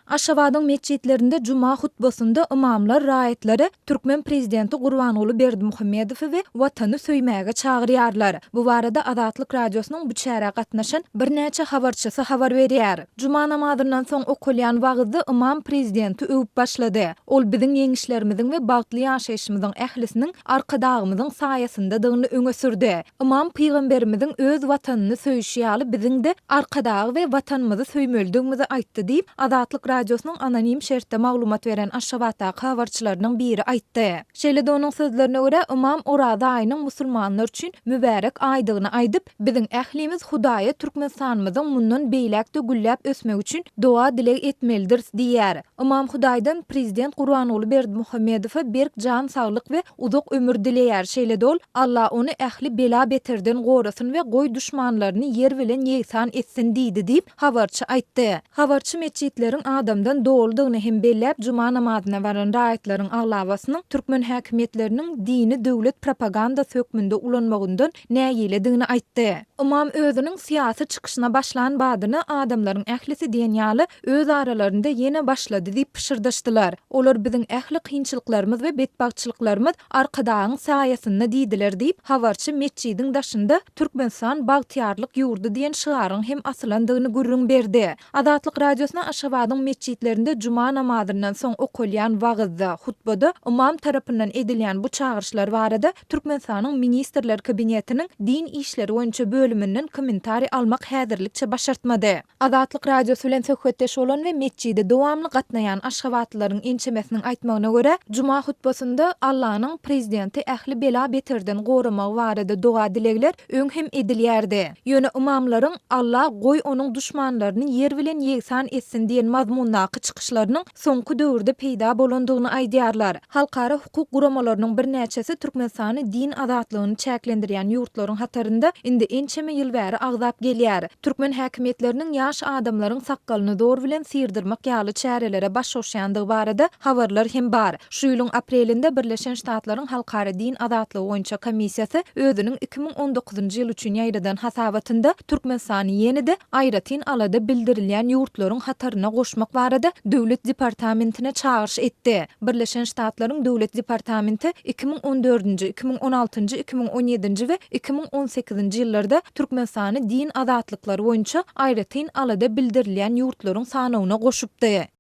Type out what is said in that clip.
Aşgabadyň metjitlerinde juma hutbasynda ymamlar raýatlary türkmen prezidenti Gurbanguly Berdimuhamedowy we Watany söýmäge çagyrýarlar. Bu barada Azatlyk Radiosynyň bu çärä gatnaşan birnäçe habarçysy habar berýär. Juma namazyndan soň okalýan wagyzda ymam prezidenti öwüp başlady. Ol biziň ýeňişlerimiziň we bagtly ýaşaýşymyzyň ählisiniň Arkadagymyzyň saýasyndadygyny öňe sürdi. Ymam pygamberimiziň öz Watanyny söýüşi ýaly biziň-de Arkadagy we Watanymyzy söýmelidigimizi aýtdy diýip, Azatlyk Radiosynyň anonim şertde maglumat beren Aşgabatdaky habarçylarynyň biri aýtdy. Şeýle-de onuň sözlerine görä, ymam Oraza aýynyň musulmanlar üçin mübärek aýdygyny aýdyp, Biziň ählimiz Hudaýa Türkmenistanymyzyň mundan beýläk-de gülläp ösmegi üçin doga-dileg etmelidiris diýýär. Ymam Hudaýdan prezident Gurbanguly Berdimuhamedowa berk jan saglyk we uzak ömür dileýär, şeýle-de ol, Alla ony ähli bela-beterden gorasyn we goý duşmanlaryny ýer bilen ýegsan etsin diýdi diýip, habarçy aýtdy. Habarçy metjitleriň adamdan doludygyny hem belläp, juma namazyna baran raýatlaryň aglabasynyň türkmen häkimiýetleriniň dini döwlet propagandasy hökmünde ulanmagyndan nägiledigini aýtdy. Ymam özüniň syýasy çykyşyna başlan badyna adamlaryň ählisi diýen ýaly öz aralarynda ýene başlady diýip pyşyrdaşdylar. Olar biziň ähli kynçylyklarymyz we betbagtçylyklarymyz Arkadagyň saýasynda diýdiler diýip, habarçy metjidiň daşynda Türkmenistan bagtyýarlyk ýurdy diýen şygaryň hem asylandygyny gürrüň berdi. Azatlyk Radiosyna Aşgabadyň metjitlerinde juma namazyndan soň okalýan wagyzda, hutbada ymam tarapyndan edilýän bu çagyryşlar barada Türkmenistanyň Ministrler Kabinetiniň Din işleri boýunça bölüminden kommentariý almak häzirlikçe başartmady. Azatlyk Radiosy bilen söhbetdeş bolan we metjide dowamly gatnaýan aşgabatlylaryň ençemesiniň aýtmagyna görä, juma hutbasynda Allanyň prezidenti ähli bela-beterden goramagy barada doga-dilegler öň hem edilýärdi. Ýöne ymamlaryň Alla goý onuň duşmanlaryny ýer bilen ýegsan etsin diýen mazmundaky çykyşlarynyň soňky döwürde peýda bolandygyny aýdýarlar. Halkara hukuk guramalarynyň birnäçesi Türkmenistany din azatlygyny çäklendirýän ýurtlaryň hatarynda indi ençeme ýyl bäri agzap gelýär. Türkmen häkimiýetleriniň ýaş adamlaryň sakgalyny zor bilen syrdyrmak ýaly çärelere baş goşýandygy barada habarlar hem bar. Şu ýylyň aprelinde Birleşen Ştatlaryň Halkara din azatlygy boýunça komissiýasy özüniň 2019-njy ýyl üçin ýaýradan hasabatynda Türkmenistany ýene-de aýratyn alada bildirilýän ýurtlaryň hataryna goşmak barada Döwlet departamentine çagyryş etdi. Birleşen Ştatlaryň Döwlet departamenti 2014-nji, 2016-njy, 2017-nji we 2018-nji ýyllarda Türkmenistany din azatlyklary boýunça aýratyn alada bildirilýän ýurtlaryň sanawyna goşupdy.